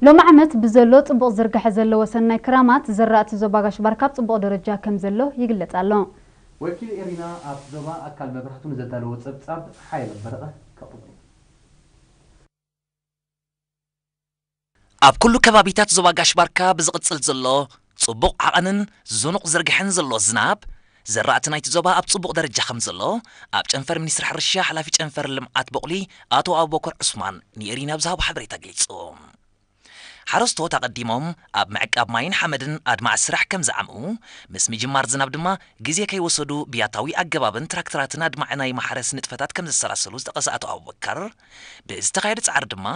ሎሚ ዓመት ብዘሎ ጽቡቕ ዝርግሐ ዘለዎ ሰናይ ክራማት፣ ዝራእቲ ዞባ ጋሽ ባርካ ኣብ ጽቡቕ ደረጃ ከም ዘሎ ይግለጽ ኣሎ። ወኪል ኤሪና ኣብቲ ዞባ ኣካል መብራህቱ ንዘዳለዎ ጸብጻብ ሓየሎም በረቐ ከቕርቦ። ኣብ ኩሉ ከባቢታት ዞባ ጋሽ ባርካ ብዝቕጽል ዘሎ ጽቡቕ ዓቐንን ዝኑቕ ዝርግሐን ዘሎ ዝናብ፣ ዘራእቲ ናይቲ ዞባ ኣብ ጽቡቕ ደረጃ ከም ዘሎ፣ ኣብ ጨንፈር ሚኒስትሪ ሕርሻ ሓላፊ ጨንፈር ልምዓት በቑሊ ኣቶ ኣቡበከር ዑስማን ንኤሪና ብዝሃቦ ሓበሬታ ገሊጹ። ሓረስቶት ኣቐዲሞም ኣብ ምዕቃብ ማይን ሓመድን ኣድማዒ ስራሕ ከም ዝዓምኡ፣ ምስ ምጅማር ዝናብ ድማ ግዜ ከይወሰዱ ብያታዊ ኣገባብን ትራክተራትን ኣድማዒ ናይ ማሕረስ ንጥፈታት ከም ዘሰላሰሉ ዝጠቐሰ ኣቶ ኣቡበከር፣ ብዝተኻየደ ጻዕሪ ድማ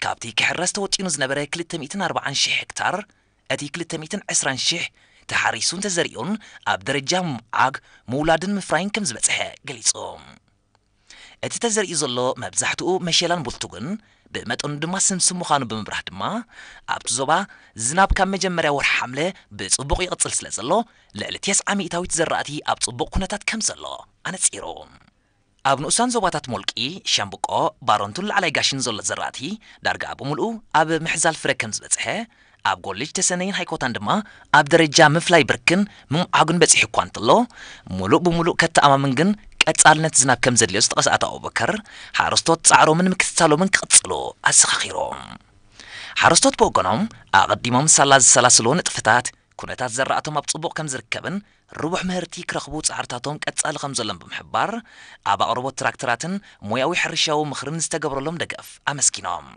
ካብቲ ክሕረስ ተወጢኑ ዝነበረ ክልተ ሚእትን ኣርባዓን ሽሕ ሄክታር፣ እቲ ክልተ ሚእትን ዕስራን ሽሕ ተሓሪሱን ተዘሪኡን ኣብ ደረጃ ምምዓግ፣ ምውላድን ምፍራይን ከም ዝበጽሐ ገሊጹ። እቲ ተዘሪኡ ዘሎ መብዛሕትኡ መሸላን ቡልቱግን፣ ብመጠኑ ድማ ስምስም ምዃኑ ብምብራህ ድማ፣ ኣብቲ ዞባ ዝናብ ካብ መጀመርያ ወርሒ ሓምለ ብጽቡቕ ይቕጽል ስለ ዘሎ፣ ልዕሊ ተስዓ ሚእታዊት ዘራእቲ ኣብ ጽቡቕ ኩነታት ከም ዘሎ ኣነጺሩ። ኣብ ንኡሳን ዞባታት ሞልቂ፣ ሸምብቆ፣ ባረንቱን ላዕላይ ጋሽን ዘሎ ዘራእቲ ዳርጋ ብምልኡ ኣብ ምሕዛል ፍረ ከም ዝበጽሐ፣ ኣብ ጎልጅ ተሰነይን ሃይኮታን ድማ ኣብ ደረጃ ምፍላይ ብርክን ምምዓጉን በጺሑ እኳ እንተሎ፣ ሙሉእ ብሙሉእ ከተኣማምን ግን ቀጻልነት ዝናብ ከም ዘድልዮ ዝጠቐሰ ኣቶ ኣቡበከር፣ ሓረስቶት ጻዕሮምን ምክትታሎምን ክቕጽሉ ኣዘኻኺሮም። ሓረስቶት ብወገኖም፣ ኣቐዲሞም ሳላ ዝሰላስልዎ ንጥፈታት፣ ኩነታት ዘራእቶም ኣብ ጽቡቕ ከም ዝርከብን ርቡሕ ምህርቲ ክረኽቡ ጻዕርታቶም ቀጻሊ ከም ዘሎን ብምሕባር፣ ኣብ ኣቕርቦት ትራክተራትን ሞያዊ ሕርሻዊ ምኽርን ዝተገብረሎም ደገፍ ኣመስጊኖም።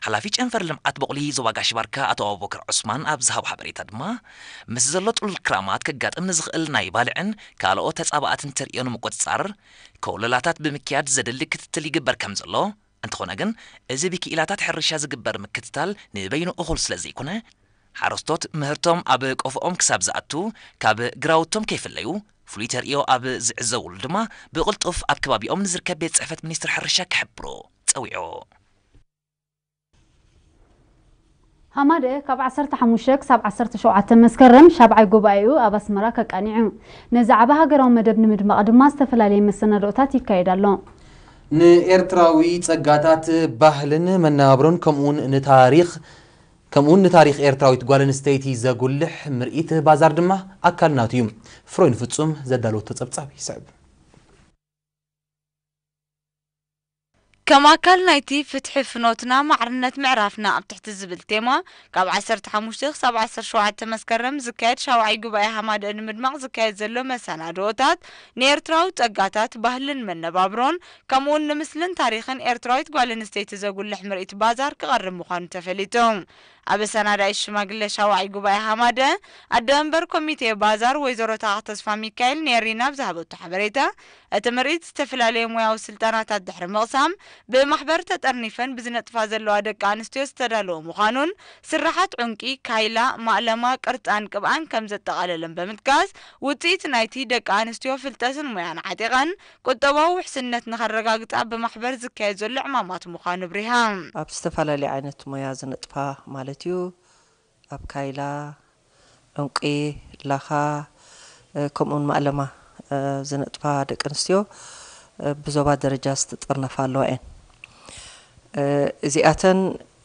ሓላፊ ጨንፈር ልምዓት በቑሊ ዞባ ጋሽ ባርካ ኣቶ ኣቡበከር ዑስማን ኣብ ዝሃቦ ሓበሬታ ድማ፣ ምስ ዘሎ ጥሉል ክራማት ከጋጥም ንዝኽእል ናይ ባልዕን ካልኦት ተጻባእትን ተርእዮ ንምቁጽጻር፣ ኮለላታት ብምክያድ ዘድሊ ክትትል ይግበር ከም ዘሎ፣ እንተኾነ ግን፣ እዚ ብክኢላታት ሕርሻ ዝግበር ምክትታል ንበይኑ እኹል ስለ ዘይኮነ፣ ሓረስቶት ምህርቶም ኣብ ቆፎኦም ክሳብ ዝኣቱ፣ ካብ ግራውቶም ከይፍለዩ፣ ፍሉይ ተርእዮ ኣብ ዝዕዘብሉ ድማ ብቕልጡፍ ኣብ ከባቢኦም ንዝርከብ ቤት ጽሕፈት ሚኒስትሪ ሕርሻ ክሕብሩ ጸዊዑ። ሃማደኤ ካብ ዓሰርተ ሓሙሽተ ክሳብ ዓሰርተ ሸውዓተ መስከረም ሻብዓይ ጉባኤኡ ኣብ ኣስመራ ከቃኒዑ። ነዚ ዓቢ ሃገራዊ መደብ ንምድማቕ ድማ ዝተፈላለየ መሰናድኦታት ይካየድ ኣሎ። ንኤርትራዊ ጸጋታት፣ ባህልን መነባብሮን ከምኡውን ንታሪኽ ከምኡውን ንታሪኽ ኤርትራዊት ጓል ኣንስተይቲ ዘጉልሕ ምርኢት ባዛር ድማ ኣካል ናቱ እዩ። ፍሮይን ፍጹም ዘዳለወቶ ጸብጻብ ይስዕብ። ከም ኣካል ናይቲ ፍትሒ ፍኖትና ማዕርነት ምዕራፍና ኣብ ትሕቲ ዝብል ቴማ፣ ካብ ዓሰርተ ሓሙሽተ ክሳብ ዓሰርተ ሸውዓተ መስከረም ዝካየድ ሻውዓይ ጉባኤ ሃማደኤ ንምድማቕ ዝካየድ ዘሎ መሰናድኦታት፣ ንኤርትራዊ ጸጋታት፣ ባህልን መነባብሮን፣ ከምኡውን ንምስልን ታሪኽን ኤርትራዊት ጓል ኣንስተይቲ ዘጉልሕ ምርኢት ባዛር ክቐርብ ምዃኑ ተፈሊጡ። ኣብ ኣሰናዳኢት ሽማግለ ሻውዓይ ጉባኤ ሃማደኤ፣ ኣደ መንበር ኮሚቴ ባዛር ወይዘሮ ታኻ ተስፋ ሚካኤል ንኤሪና ኣብ ዝሃበቶ ሓበሬታ፣ እቲ ምርኢት ዝተፈላለዩ ሞያዊ ስልጠናታት ድሕሪ ምቕሳም፣ ብማሕበር ተጠርኒፈን ብዝነጥፋ ዘለዋ ደቂ ኣንስትዮ ዝተዳለወ ምዃኑን፣ ስርሓት ዑንቂ፣ ካይላ፣ ማእለማ፣ ቅርጻን ቅብኣን ከም ዘጠቓለለን ብምጥቃስ፣ ውጽኢት ናይቲ ደቂ ኣንስትዮ ፍልጠትን ሞያን ዓጢቐን ቁጠባዊ ውሕስነት ንኸረጋግጻ ብማሕበር ዝካየድ ዘሎ ዕማማት ምዃኑ ኣብሪሃ። ኣብ ዝተፈላለየ ዓይነት ሞያ ዝነጥፋ ማለት እዩ። ኣብ ካይላ፣ ዑንቂ፣ ላኻ፣ እ፣ ከምኡውን ማእለማ፣ እ፣ ዝነጥፋ ደቂ ኣንስትዮ፣ እ፣ ብዞባ ደረጃ ዝተጠርነፋ ኣለዋ እየን። እ፣ እዚኣተን፣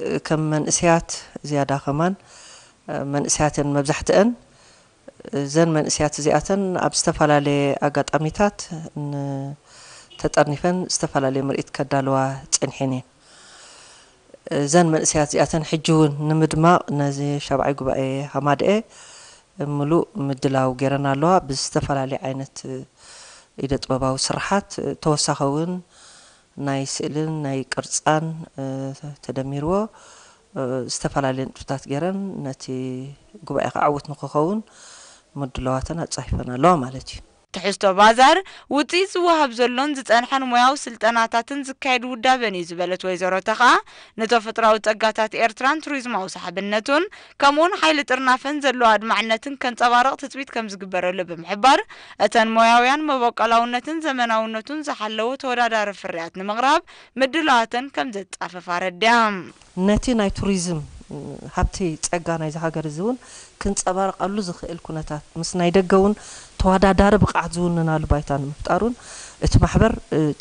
እ፣ ከም መንእሰያት ዝያዳ ከማን፣ እ፣ መንእሰያት እየን መብዛሕትአን። እዘን መንእሰያት እዚኣተን ኣብ ዝተፈላለየ ኣጋጣሚታት ን-፣ ተጠርኒፈን ዝተፈላለየ ምርኢት ከዳልዋ ጸኒሐን እየን። እዘን መንእሰያት እዚኣተን ሕጂ እውን ንምድማቕ ነዚ ሻብዓይ ጉባኤ ሃማደኤ ምሉእ ምድላው ገይረን ኣለዋ። ብዝተፈላለየ ዓይነት ኢደ ጥበባዊ ስራሓት፣ ተወሳኺ እውን ናይ ስእልን ናይ ቅርጻን፣ እ፣ ተደሚርዎ፣ እ፣ ዝተፈላለየ ንጥፍታት ገይረን ነቲ ጉባኤ ከዓ ዕዉት ንክኸውን ምድላዋተን ኣጻፊፈን ኣለዋ ማለት እዩ። ትሕዝቶ ባዛር፣ ውጽኢት ዝወሃብ ዘሎን ዝጸንሐን ሞያዊ ስልጠናታትን ዝካየድ ውዳበን እዩ ዝበለት ወይዘሮ ተኻ፣ ንተፈጥሮኣዊ ጸጋታት ኤርትራን ቱሪዝማዊ ሰሓብነቱን፣ ከምኡውን ሓይሊ ጥርናፈን ዘለዎ ኣድማዕነትን ከንጸባርቕ ትጽቢት ከም ዝግበረሉ ብምሕባር፣ እተን ሞያውያን መበቆላውነትን ዘመናውነቱን ዝሓለወ ተወዳዳሪ ፍርያት ንምቕራብ ምድላዋተን ከም ዘጻፈፋ ኣረዲኣ። ነቲ ናይ ቱሪዝም ሃብቲ ጸጋ ናይዚ ሃገር እዚ እውን ክንጸባርቐሉ ዝኽእል ኩነታት፣ ምስ ናይ ደገ እውን ተወዳዳሪ ብቕዓት ዝውንናሉ ባይታ ንምፍጣሩን እቲ ማሕበር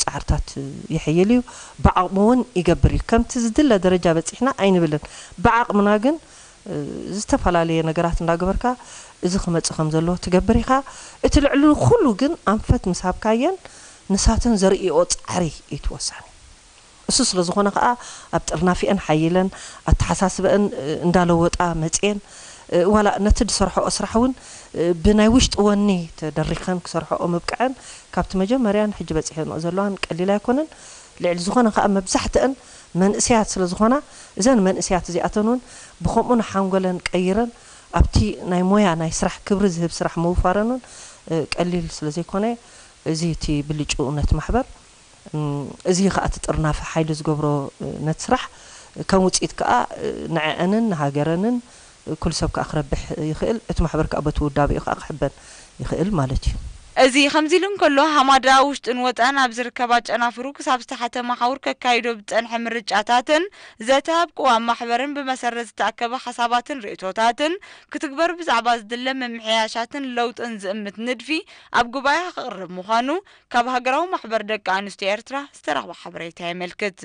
ጻዕርታት ይሕይል እዩ፣ ብዓቕሙ እውን ይገብር እዩ። ከምቲ ዝድለ ደረጃ በጺሕና ኣይንብልን። ብዓቕምና ግን ዝተፈላለየ ነገራት እንዳገበርካ እዚ ክመጽእ ከም ዘለዎ ትገብር ኢኻ። እቲ ልዕሊ ኩሉ ግን ኣንፈት ምስ ሃብካየን ንሳተን ዘርእይኦ ጻዕሪ እዩ እቲ ወሳኒ። እሱ ስለ ዝኾነ ከኣ ኣብ ጥርናፊአን ሓይለን ኣተሓሳስበአን እንዳለወጣ መጽየን ዋላ ነቲ ዝሰርሖኦ ስራሕ እውን ብናይ ውሽጢ ወኒ ተደሪኸን ክሰርሖኦ ምብቅዐን ካብቲ መጀመርያን ሕጂ በጺሐንኦ ዘለዋን ቀሊል ኣይኮነን። ልዕሊ ዝኾነ ከኣ መብዛሕትአን መንእሰያት ስለ ዝኾና እዘን መንእሰያት እዚኣተን እውን ብኸምኡ ንሓንጎለን ቀይረን ኣብቲ ናይ ሞያ ናይ ስራሕ ክብሪ ዝህብ ስራሕ ምውፋረን እውን ቀሊል ስለ ዘይኮነ እዚ እቲ ብልጭኡ ነቲ ማሕበር እዚ ከኣ እቲ ጥርናፈ ሓይሊ ዝገብሮ ነቲ ስራሕ ከም ውፅኢት ከኣ ንዐአንን ንሃገረንን ኩሉ ሰብ ከኣ ክረብሕ ይኽእል፣ እቲ ማሕበር ከኣ በቲ ውዳቤኡ ከኣ ክሕበን ይኽእል ማለት እዩ። እዚ ከምዚ ኢሉ እንከሎ፣ ሃማዳ ውሽጥን ወጻእን ኣብ ዝርከባ ጨናፍሩ ክሳብ ዝተሓተ መሓውር ከካይዶ ብዝጸንሐ ምርጫታትን ዘተ ኣብ ቅዋም ማሕበርን ብመሰረት ዝተኣከበ ሓሳባትን ርእይቶታትን ክትግበር ብዛዕባ ዝድለ ምምሕያሻትን ለውጥን ዝእምት ንድፊ ኣብ ጉባኤ ክቕርብ ምዃኑ ካብ ሃገራዊ ማሕበር ደቂ ኣንስትዮ ኤርትራ ዝተረኽበ ሓበሬታ የመልክት።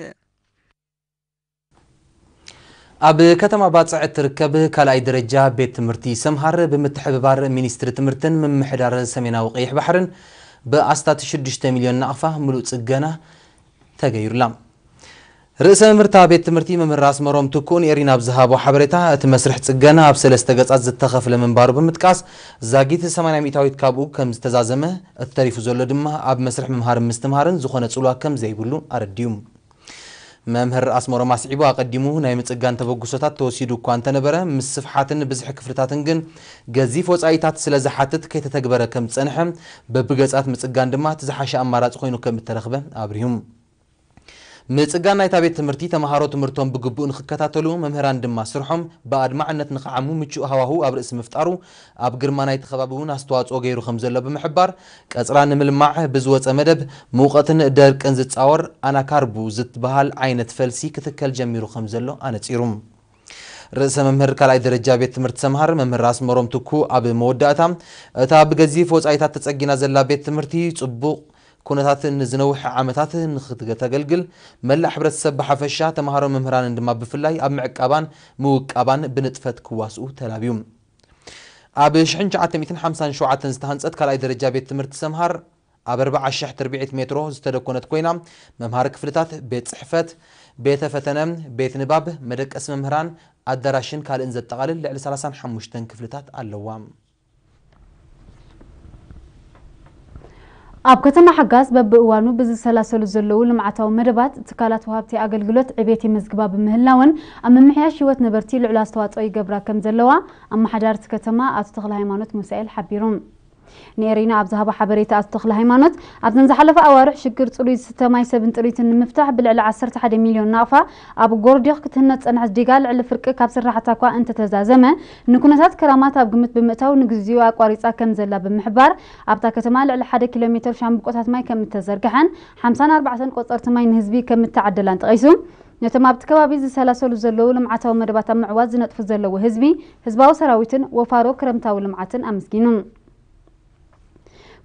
ኣብ ከተማ ባጽዕ እትርከብ ካልኣይ ደረጃ ቤት ትምህርቲ ሰምሃር ብምትሕብባር ሚኒስትሪ ትምህርትን ምምሕዳር ሰሜናዊ ቀይሕ ባሕርን ብኣስታት ሽዱሽተ ሚልዮን ናቕፋ ምሉእ ጽገና ተገይሩላ። ርእሰ መምህርታ ቤት ትምህርቲ መምህር ኣስመሮም ትኩእ ንኤሪና ኣብ ዝሃቦ ሓበሬታ፣ እቲ መስርሕ ጽገና ኣብ ሰለስተ ገጻት ዝተኸፍለ ምንባሩ ብምጥቃስ፣ ዛጊት ሰማንያ ሚእታዊት ካብኡ ከም ዝተዛዘመ፣ እቲ ተሪፉ ዘሎ ድማ ኣብ መስርሕ ምምሃርን ምስትምሃርን ዝኾነ ጽልዋ ከም ዘይብሉ ኣረዲኡ። መምህር ኣስመሮም ኣስዒቡ፣ ኣቐዲሙ ናይ ምጽጋን ተበግሶታት ተወሲዱ እኳ እንተነበረ፣ ምስፍሓትን ብዝሒ ክፍልታትን ግን ገዚፍ ወጻኢታት ስለ ዝሓትት ከይተተግበረ ከም ዝጸንሐ፣ በብገጻት ምጽጋን ድማ እቲ ዝሓሸ ኣማራጺ ኮይኑ ከም እተረኽበ ኣብሪሁ። ምጽጋን ናይታ ቤት ትምህርቲ፣ ተመሃሮ ትምህርቶም ብግቡእ ንኽከታተሉ፣ መምህራን ድማ ስርሖም ብኣድማዕነት ንኽዓሙ ምቹእ ሃዋህው ኣብ ርእሲ ምፍጣሩ፣ ኣብ ግርማ ናይቲ ከባቢ እውን ኣስተዋጽኦ ገይሩ ከም ዘሎ ብምሕባር፣ ቀጽራ ንምልማዕ ብዝወጸ መደብ፣ ሙቐትን ደርቅን ዝጻወር ኣናካርቡ ዝትበሃል ዓይነት ፈልሲ ክትከል ጀሚሩ ከም ዘሎ ኣነጺሩ። ርእሰ መምህር ካልኣይ ደረጃ ቤት ትምህርቲ ሰምሃር መምህር ኣስመሮም ትኩ ኣብ መወዳእታ፣ እታ ብገዚፍ ወጻኢታት ተጸጊና ዘላ ቤት ትምህርቲ ጽቡቕ ኩነታት ንዝነውሐ ዓመታት ንኽተገልግል፣ መላእ ሕብረተሰብ ብሓፈሻ፣ ተምሃሮን መምህራንን ድማ ብፍላይ ኣብ ምዕቃባን ምውቃባን ብንጥፈት ክዋስኡ ተላብዩ። ኣብ ሽሕን ትሽዓተ ሚእትን ሓምሳን ሸውዓተን ዝተሃንጸት ካልኣይ ደረጃ ቤት ትምህርቲ ሰምሃር፣ ኣብ ኣርብዓ ሽሕ ትርብዒት ሜትሮ ዝተደኮነት ኮይና፣ መምሃሪ ክፍልታት፣ ቤት ጽሕፈት፣ ቤተ ፈተነ፣ ቤት ንባብ፣ መደቀሲ መምህራን፣ ኣዳራሽን ካልእን ዘጠቓልል ልዕሊ ሰላሳን ሓሙሽተን ክፍልታት ኣለዋ። ኣብ ከተማ ሓጋዝ በብእዋኑ ብዝሰላሰሉ ዘለዉ ልምዓታዊ መደባት ትካላት ወሃብቲ ኣገልግሎት ዕቤት የመዝግባ ብምህላወን ኣብ ምምሕያሽ ህይወት ነበርቲ ልዑል ኣስተዋፅኦ ይገብራ ከም ዘለዋ ኣመሓዳርቲ ከተማ ኣቶ ተኽለሃይማኖት ሙሳኤል ሓቢሩ። ንኤሪና ኣብ ዝሃቦ ሓበሬታ ኣቶ ተኽለሃይማኖት ኣብዘን ዝሓለፋ ኣዋርሕ ሽግር ፅሩይ ዝስተ ማይ ሰብን ጥሪትን ንምፍታሕ ብልዕሊ ዓሰርተ ሓደ ሚልዮን ናቕፋ ኣብ ጎርዲኽ ክትህነፅ ዝፀንሐት ዲጋ ልዕሊ ፍርቂ ካብ ስራሕታ እኳ እንተተዛዘመ ንኩነታት ክራማት ኣብ ግምት ብምእታው ንግዚኡ ኣቋሪፃ ከም ዘላ ብምሕባር ኣብታ ከተማ ልዕሊ ሓደ ኪሎ ሜትር ሻምብቆታት ማይ ከም እተዘርግሐን ሓምሳን ኣርባዕተን ቆፀርቲ ማይ ንህዝቢ ከም እተዓደላን ጠቒሱ ነቶም ኣብቲ ከባቢ ዝሰላሰሉ ዘለዉ ልምዓታዊ መደባት ኣብ ምዕዋት ዝነጥፉ ዘለዉ ህዝቢ ህዝባዊ ሰራዊትን ወፋሮ ክረምታዊ ልምዓትን ኣመስጊኑ።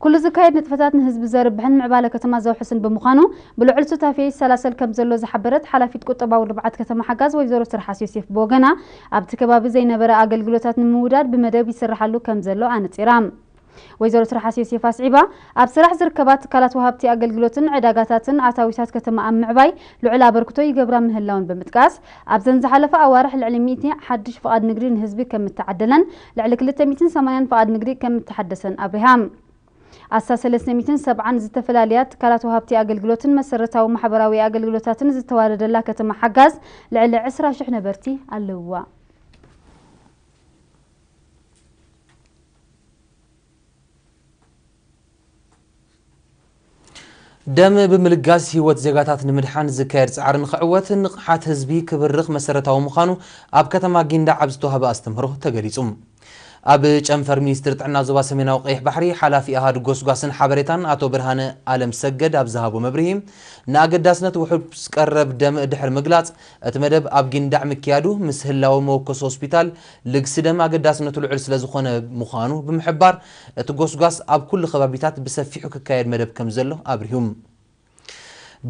ኩሉ ዝካየድ ንጥፈታት ንህዝቢ ዘርብሕን ምዕባለ ከተማ ዘውሕስን ብምዃኑ ብልዑል ሱታፌ ይሰላሰል ከም ዘሎ ዝሓበረት ሓላፊት ቁጠባዊ ልምዓት ከተማ ሓጋዝ ወይዘሮ ትርሓስ ዮሴፍ ብወገና ኣብቲ ከባቢ ዘይነበረ ኣገልግሎታት ንምውዳድ ብመደብ ይስርሓሉ ከም ዘሎ ኣነፂራ። ወይዘሮ ትርሓስ ዮሴፍ ኣስዒባ ኣብ ስራሕ ዝርከባ ትካላት ወሃብቲ ኣገልግሎትን ዕዳጋታትን ኣታዊታት ከተማ ኣብ ምዕባይ ልዑል ኣበርክቶ ይገብራ ምህላውን ብምጥቃስ ኣብዘን ዝሓለፋ ኣዋርሕ ልዕሊ ሚእቲ ሓድሽ ፍቓድ ንግዲ ንህዝቢ ከም እተዓደለን ልዕሊ ክልተ ሚእትን ሰማንያን ፍቓድ ንግዲ ከም እተሓደሰን ኣብሪሃ። ኣስታት ሰለስተ ሚእትን ሰብዓን ዝተፈላለያ ትካላት ወሃብቲ ኣገልግሎትን መሰረታዊ ማሕበራዊ ኣገልግሎታትን ዝተዋደደላ ከተማ ሓጋዝ ልዕሊ ዕስራ ሽሕ ነበርቲ ኣለውዋ። ደም ብምልጋስ ህይወት ዜጋታት ንምድሓን ዝካየድ ጻዕሪ ንኽዕወት ንቕሓት ህዝቢ ክብርኽ መሰረታዊ ምዃኑ ኣብ ከተማ ጊንዳዕ ኣብ ዝተዋህበ ኣስተምህሮ ተገሊጹ። ኣብ ጨንፈር ሚኒስትሪ ጥዕና ዞባ ሰሜናዊ ቀይሕ ባሕሪ ሓላፊ ኣሃዱ ጎስጓስን ሓበሬታን ኣቶ ብርሃነ ኣለም ሰገድ ኣብ ዝሃቦ መብርሂ፣ ንኣገዳስነት ውሑስ ቀረብ ደም ድሕሪ ምግላጽ፣ እቲ መደብ ኣብ ጊንዳዕ ምክያዱ፣ ምስ ህላወ መወከሲ ሆስፒታል ልግሲ ደም ኣገዳስነቱ ልዑል ስለ ዝኾነ ምዃኑ ብምሕባር፣ እቲ ጎስጓስ ኣብ ኩሉ ከባቢታት ብሰፊሑ ክካየድ መደብ ከም ዘሎ ኣብሪሁ።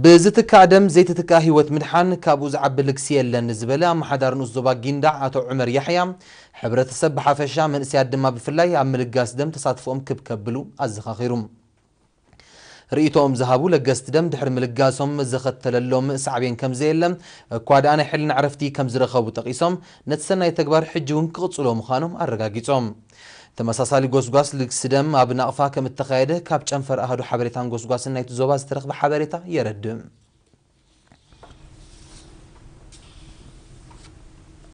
ብዝትካእ ደም ዘይትትካእ ህይወት ምድሓን፣ ካብኡ ዝዓቢ ልግሲ የለን ዝበለ ኣመሓዳሪ ንኡስ ዞባ ጊንዳዕ ኣቶ ዑመር ያሕያ፣ ሕብረተሰብ ብሓፈሻ መንእሰያት ድማ ብፍላይ ኣብ ምልጋስ ደም ተሳትፎኦም ክብ ከብሉ ኣዘኻኺሩ። ርእይቶኦም ዝሃቡ ለገስቲ ደም ድሕሪ ምልጋሶም ዘኸተለሎም ሳዕቤን ከም ዘየለ እኳ ደኣ ናይ ሕልና ዕረፍቲ ከም ዝረኸቡ ጠቒሶም፣ ነቲ ሰናይ ተግባር ሕጂ እውን ክቕጽሎ ምዃኖም ኣረጋጊጾም። ተመሳሳሊ ጎስጓስ ልግሲ ደም ኣብ ናቕፋ ከም እተኻየደ ካብ ጨንፈር ኣሃዱ ሓበሬታን ጎስጓስን ናይቲ ዞባ ዝተረኽበ ሓበሬታ የረድእ።